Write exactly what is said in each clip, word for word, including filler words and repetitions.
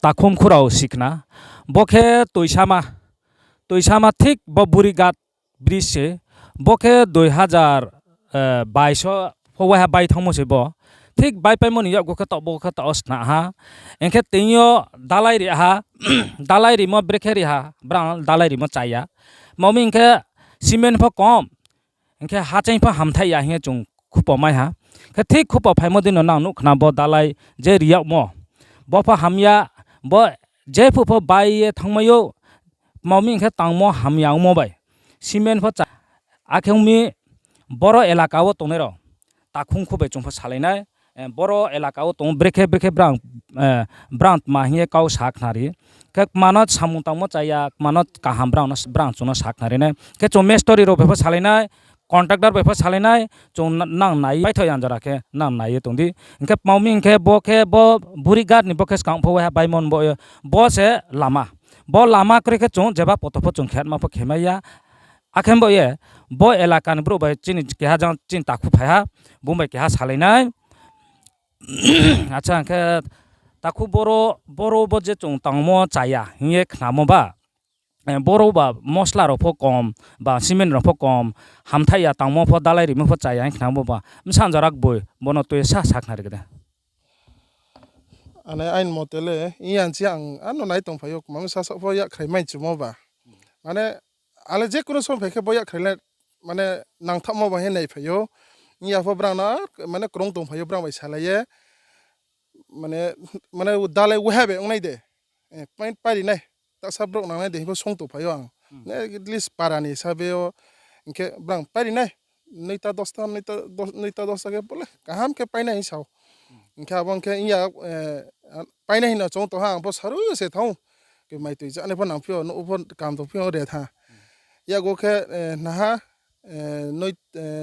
Takhum khurao sikhna. Bo khe Toisama, Toisama thik bo Burighat bridge se. Bo khe dui hazar bais o pho waiha bai thanngmo se bo. Thik baipaimo ni yakgu khe taoh bo khe taoh wo sna ha. Hing khe tini yo dalai ri ha, dalai rimo brekhe ri ha, brang dalai rimo chaya. Tma mi hing khe cement pho kom, hing khe hacheing pho hamthaih ya hing ye chung khupo mai ha. Khe thik khupo phaimo dei no nang nuh khna bo dalai je ri yagmo. Bo pho hamya, bo jephuh pho bai ye thanngmai ou, tma mi hing khe tangmo hamya ongmo bai. Cement pho cha, akhe ong mi boro elaka wo tongnai rao, takhum khu bai chung pho salai nai, boro elaka wo tong brekhe brekhe brang, brang tma hing ye kau sa khna ri. Khe kma no samung tangmo chaya, kma no kaham brang no, brang chung no sa khna ri nai. Khe chung mestori rao bai pho salai nai, contractor bai pho salai nai, chung nang nai ye paithoh yang jora khe nang nai ye tong di. Hing khe tma mi hing khe bo khe bo Burighat ni bo khe skang pho waiha baimo bo ye, bo se lama. Bo lama kroi khe chung jeba poto pho chung khetma pho khemai ya. Akhe bo ye, bo elaka ni brouh bai chini keha jang chini takhu phai ha, bung bai keha salai nai. Acha, hing khe takhu boro, boro bo je chung tangmo chaya hing ye khnamo ba, boro ba mosla rao pho kom, ba cement rao pho kom, hamthaih ya tangmo pho dalai rimo pho chaya hing khnamo ba, bsa jora gboi, bo no tui sa sa khna ri khe de. Ane aini mote le, iya chi ang ano nai tongphai ou, kma mi sasaoh pho yakkhrai mai chumo ba. Mane, ale je kuno song phai khe bo yakkhrai le, mane, nangthaohmo ba hing naiphai ou. Iya pho brang no, mane, krung tongphai ou, brang bai salai ye. Mane, mane, dalai waiha bai ongnai de. Pai, pairi nai. Tasa brouh nangnai de hing pho song tongphai ou ang. At least para ni hisabe ou. Hing khe brang pairi nai. Noita dosta, noita dosta khe bole kaham khe painai hing sa ou. Hing khe abo hing khe iya, painai hing no chung tong ha, ang pho saru se thanng ou. Khe mai tui janai pho nangphi ou, nouh pho kam tongphi ou re tha. Yago khe, naha,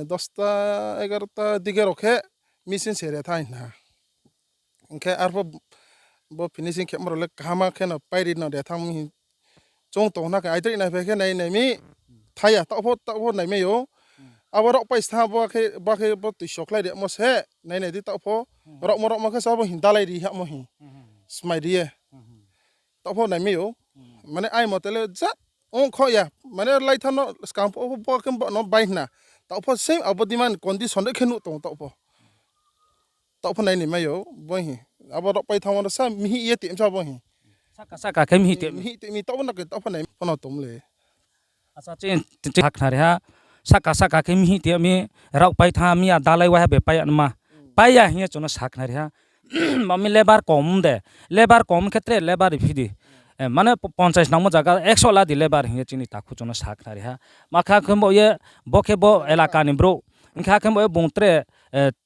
dosta, egarota dige rao khe machine se re tha hing na. Hing khe arpho bo finishing khemo rao le kaham khe no pairi no re thanng mi hing chung tong na khe aidroih naiphai khe nai nai mi, thaya taoh pho, taoh pho naimai ou. Abo raohpai stha bo khe, bo khe bo tuisokhlai rimo se, nai nai di taoh pho. Raohmo raohmo khe se abo hing dalai ri hamo hing. Smai ri ye. Taoh pho naimai ou. Mane aini mote le jat ong kho ya. Mane laitha no skang pho bo khe bo no bai hna. Taoh pho same abo demand condition de khe nuh tong taoh pho. Taoh pho nai ni mai ou, bo hing. Abo raohpai thanngmo no sa mihih ye tmsa bo hing. Saka saka khe mihih tmi. Mihih tmi taoh pho na khe taoh pho nai pho no tong le. Acha, chini, chini sa khna ri ha. Saka saka khe mihih tmi, raohpai thanng mi ya dalai waiha bai pai ya nma. Pai ya hing ye chung no sa khna ri ha. Tma mi labour kom de. Labour kom khe tre labour ri phi di. Mane ponchais nangmo zaga ekso la di labour hing ye chini takhu chung no sa khna ri ha. Ma kha khe bo ye, bo khe bo elaka ni brouh. Hing khe akhe bo ye bung tre,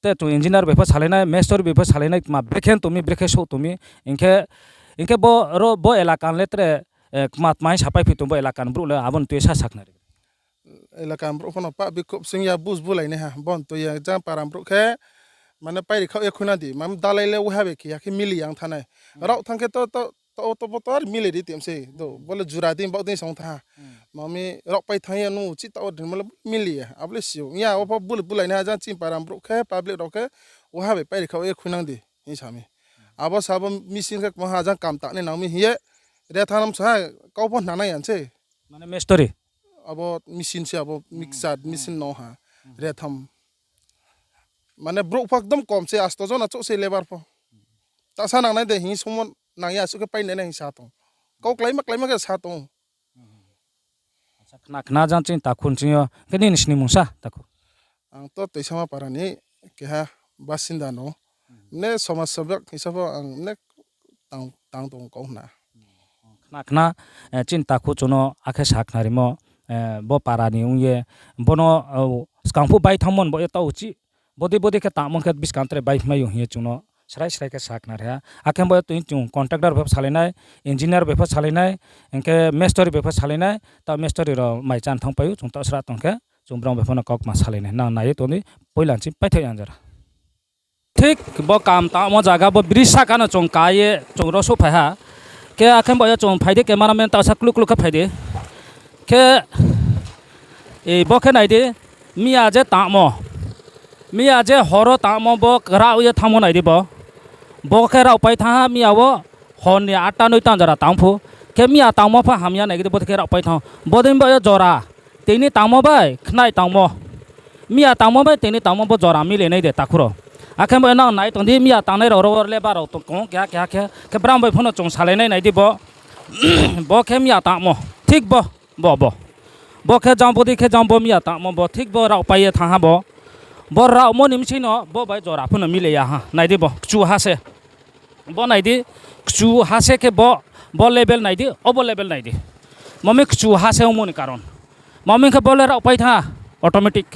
te chung engineer bai pho salai nai, mestori bai pho salai nai, tma brekhe tong mi, brekhe souh tong mi. Hing khe, hing khe bo ro, bo elaka ni le tre, kma tma hing sapai phi tong bo elaka ni brouh le abo ni tui sa sa khna ri. Elaka ni brouh pho no pah bikhub sing ya bus bulai nai ha, bo ni tui ya jang para ni brouh khe, mane pairi khaoh ye khuina di, mam dalai le waiha bai khe ya khe mili yang thanng nai. Raoh thanng khe to, to, to, to bo to ar mili ri tmse, do, bo le jura dei, baoh dei song tha. Ma mi raohpai thanng ya nung uchih taoh wo ri mo le mili ya, abo le si ou. Ya, abo pho bul-, bulai nai ha jang chini para ni brouh khe, public rao khe, waiha bai pairi khaoh ye khuinang di hing sa mi. Abo sa bo machine khe kma ha jang kam ta nai nang mi hing ye, re thanng nam sa ha, kau pho hna nai ya se. Mane mestori? Abo machine se, abo mixer machine no ha, re tham. Mane brouh pho ekdom kom se, asto jona chouh se labour pho. Tasa nangnai de hing songmo nang ya, asuh khe painai nai hing sa tong. Kau kláima kláima khe sa tong. Acha, khna khna jang chini takhu ni sing yo. Khe nini snimung sa, takhu? Ang to Toisama para ni keha basinda no. Mne somaj sebak hisab pho ang mne tang, tang tong kau hna. Khna khna, chini takhu chung no akhe sa khnarimo, bo para ni ong ye, bo no, skang phuh bai thanngmo ni bo ye taoh uchih, bodei bodei khe tangmo khe buskang tre bai mai ou hing ye chung no srai srai khe sa khnari ha. Akhe bo ye tui chung contractor bai pho salai nai, engineer bai pho salai nai, hing khe mestori bai pho salai nai, taoh mestori rao mai chá ni thanngpai ou, chung taoh sra tong khe, chung brao bai pho no kaukma salai nai, nang nai ye tong di, poila nching paithaoh ya jora. Thik bo kam tangmo zaga bo bridge sahka no chung ka ye chung ro souhphai ha. Khe akhe bo ye chung phai di, cameraman taoh sa kluh kluh khe phai di. Khe, bo khe nai di, miya je tangmo. Miya je hor wo tangmo bo raoh ye thanngmo nai di bo. Bo khe raohpai thanng ha miya wo, Hor ni atta noita jora tang phu. Khe miya tangmo pho hamya nai gidi, bodei khe raohpai thanng. Bodei bo ye jora. Tini tangmo bai khnai tangmo. Miya tangmo bai tini tangmo bo jora mile nai de takhu rao. Akhe bo nang nai tong di, miya tangnai rao ro labour rao tong keha keha khe. Khe brang bai pho no chung salai nai, nai di bo. Bo khe miya tangmo. Thik bo. Bo, bo. Bo khe jang, bodei khe jang bo miya tangmo bo. Thik bo raohpai ye thanng ha bo. Bo raohmo ni bsing no bo bai jora pho no mile ya ha. Nai di bo. Kchu ha se. Bo nai di, kchu ha se khe bo, bo level nai di, obo level nai di. Mami kchu ha se ongmo ni karon. Mami khe bo le raohpai thanng, automatic.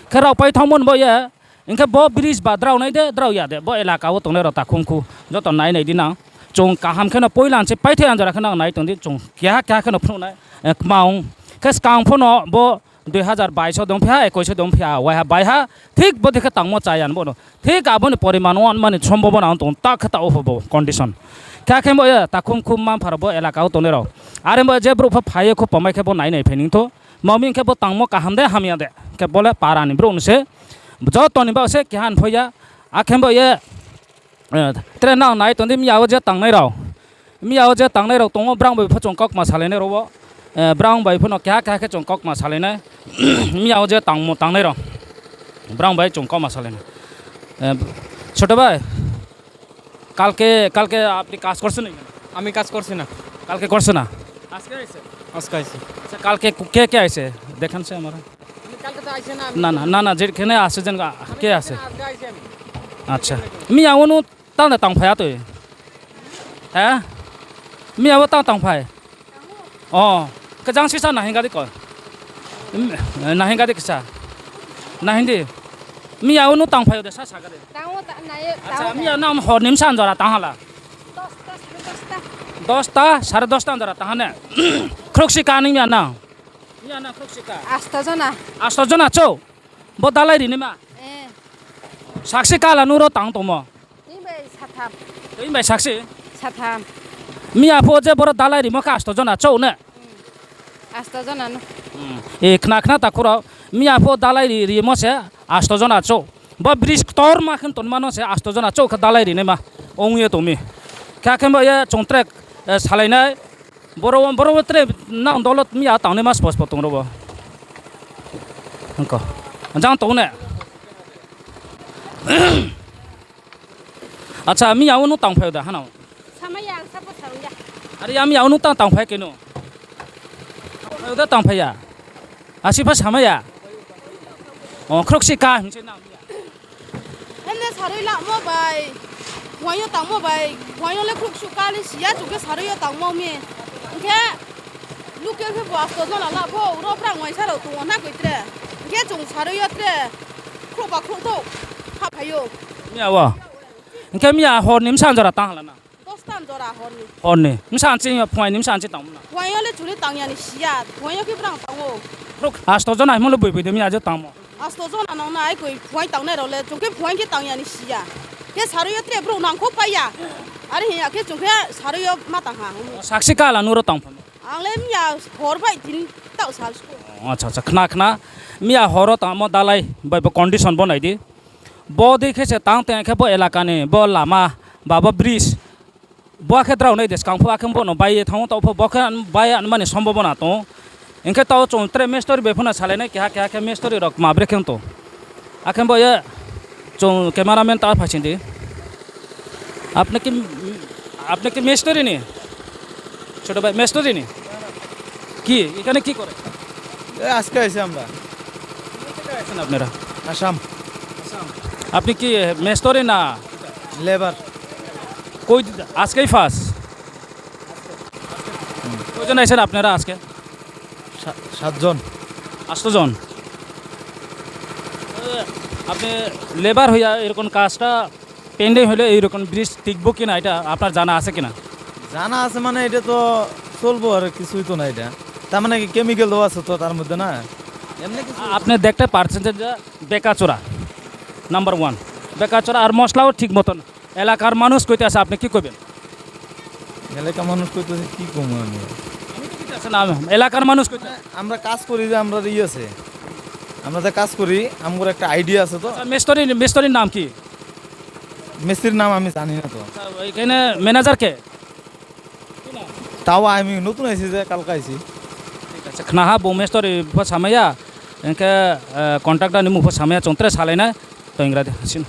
Khe raohpai thanngmo ni bo ye, hing khe bo bridge ba drao nai de, drao ya de, bo elaka wo tongnai rao takhumkhu, joto nai nai di nang. Chung kaham khe no poila se paithai anjora khe nang nai tong di, chung keha keha khe no phnuh nai, eh, kma ong. Khe skang pho no bo dui hazar bais o dong phi ha, ekush o dong phi ha, waiha baiha, thik bodei khe tangmo chaya ni bo no. Thik abo ni poriman wo mani sombhabona ong tong, ta khe taoh pho bo condition. Khe akhe bo ye takhumkhu mma-mpha rao bo elaka wo tongnai rao. Are bo je brouh pho phai ye khupo mai khe bo nai nai phai ni tho. Mami khe bo tangmo kaham de hamya de. Khe bo le para ni brouh no se. Joto ni baoh se keha ni pho ya. Akhe bo ye, eh, tre nang nai tong di miya wo je tangnai rao. Miya wo je tangnai rao tong ou, brang bai pho chung kaukma salai nai rao wo. Eh, brang bai pho no keha keha khe chung kaukma salai nai. Miya wo je tangmo tangnai rao. Brang bai chung kaukma salai nai. Eh, ছোট ভাই, কালকে, কালকে আপনি কাজ করছেন এখানে? আমি কাজ করছি না। কালকে করছে না? আজকে আইছে? আজকে আইছে। আচ্ছা, কালকে কে কে আইছে? দেখান সে আমার। আমি কালকে তো আইছে না, আমি না, না, না, না, যেখানে আছে যেন, আমি কে আছে? আজকে আইছি আমি। আচ্ছা। Miya wo no tang de tangphai ya toi. He? Miya wo tang tangphai. O, khe jang sisa nahing ga di ko. Nahing ga di kisa. Nahing di. Miya wo no tangphai yo de sa sa ga di. Acha, miya nang hor ni bsa jora tang ha la? Dosta, sare dosta jora tang ha ne. Khrouhsi ka ni miya nang? Miya nang khrouhsi ka. Asto jona. Asto jona chouh? Bo dalai ri naima? Sakse ka la nung ro tang tongmo? Tini bai satham. Tini bai sakse? Satham. Miya pho je boro dalai rimo khe asto jona chouh ne? Asto jona no. E, khna khna takhu rao. Miya pho dalai ri, rimo se asto jona chouh. Bo bridge ktorma khe tongma no se asto jona chouh khe dalai ri naima ong ye tong mi. Khe akhe bo ye chung tre, eh, salai nai. Boro, boro tre nang dolo miya tangnaima spo spo tong ro bo. Jang tong ne? Acha, miya wo no tangphai da hano? Samai ya, ang sabo sa ya. Are ya, miya wo no tang tangphai keno? Tangphai da tangphai ya. Asi pha samai ya. O, khrouhsi ka hing se nang miya. Ene sarui lamo bai, phuaing yo tangmo bai, phuaing yo le khrouhsu ka le si ya, chung khe sarui yo tangmo mi. Hing khe, local khe bo asto jona la pho, ro brang waisa rao tong ou na koi tre. Hing khe chung sarui yo tre, khrouhba khrouh thou, ha phai ou. Miya wo. Hing khe miya hor ni bsa jora tang ha la na? Dosta jora hor ni. Hor ni. Bsa ching yo, phuaing ni bsa ching tangmo na? Phuaing yo le churi tang ya ni si ya, phuaing yo khe brang tang ou. Asto jona himo le boi boi de miya je tangmo? Asto jona nang nai koi phuaing tangnai rao le, chung khe phuaing khe tang ya ni si ya. Khe sarui yo tre brouh nangkhouh pai ya. Are hing ya khe chung khe sarui yo ma tang ha. Sakse ka la nung ro tang pha? Ang le miya hor bai tini taoh sal sko. Acha, acha, khna khna. Miya hor wo tangmo dalai bai bo condition bo nai di. Bodei khe se tang teng khe bo elaka ni bo lama ba bo bridge. Bo khe drao nai de skang pho, akhe bo no bai ye thanng ou, taoh pho bo khe bai ya mani sombhabona tong ou. Hing khe taoh chung tre mistori bai pho no salai nai, keha keha khe mistori rao kma bre khe tong. Akhe bo ye chung cameraman ta phaising di. আপনি কি, আপনি কি মিস্ত্রি নি? ছোট ভাই, মিস্ত্রি নি? কি, এখানে কি করে? এ, আজকে আইছি আমরা। কোথা থেকে আসেন আপনারা? আসাম। আসাম। আপনি কি মিস্ত্রি না? লেবার। কই, আজকেই ফার্স্ট? কয়জন আইছেন আপনারা আজকে? সা-, সাতজন। আষ্ট জন। এ, আপনি লেবার হইয়া এরকম কাজটা পেন্ডিং হইলে এইরকম ব্রিজ টিকবো কিনা, এটা আপনার জানা আছে কিনা? জানা আছে মানে, এটা তো চলবো, আর কিছুই তো না এটা। তার মানে কি, কেমিক্যাল দেওয়া আছে তো তার মধ্যে, না? এমনি কিছু আপনি দেখতে পারছেন যে, যে বেকাচোরা, নাম্বার ওয়ান। বেকাচোরা আর মশলাও ঠিক মতন। এলাকার মানুষ কইতে আছে, আপনি কি কইবেন? এলাকার মানুষ কইতে আছে, কি কম আমি? আমি তো কইতে আছে না, এলাকার মানুষ কইতে আছে। আমরা কাজ করি যে, আমরা ইয়ে আছে, আমরা যে কাজ করি, আমার একটা আইডিয়া আছে তো। আচ্ছা, মিস্ত্রি, মিস্ত্রির নাম কি? মিস্ত্রির নাম আমি জানি না তো। আচ্ছা, এখানে ম্যানেজার কে? Tao ami nung tongnai se je kalkai se. Khna ha, bung mestori pho samai ya, hing khe, contractor ni mung pho samai ya, chung tre salai nai, toingra di, hasin.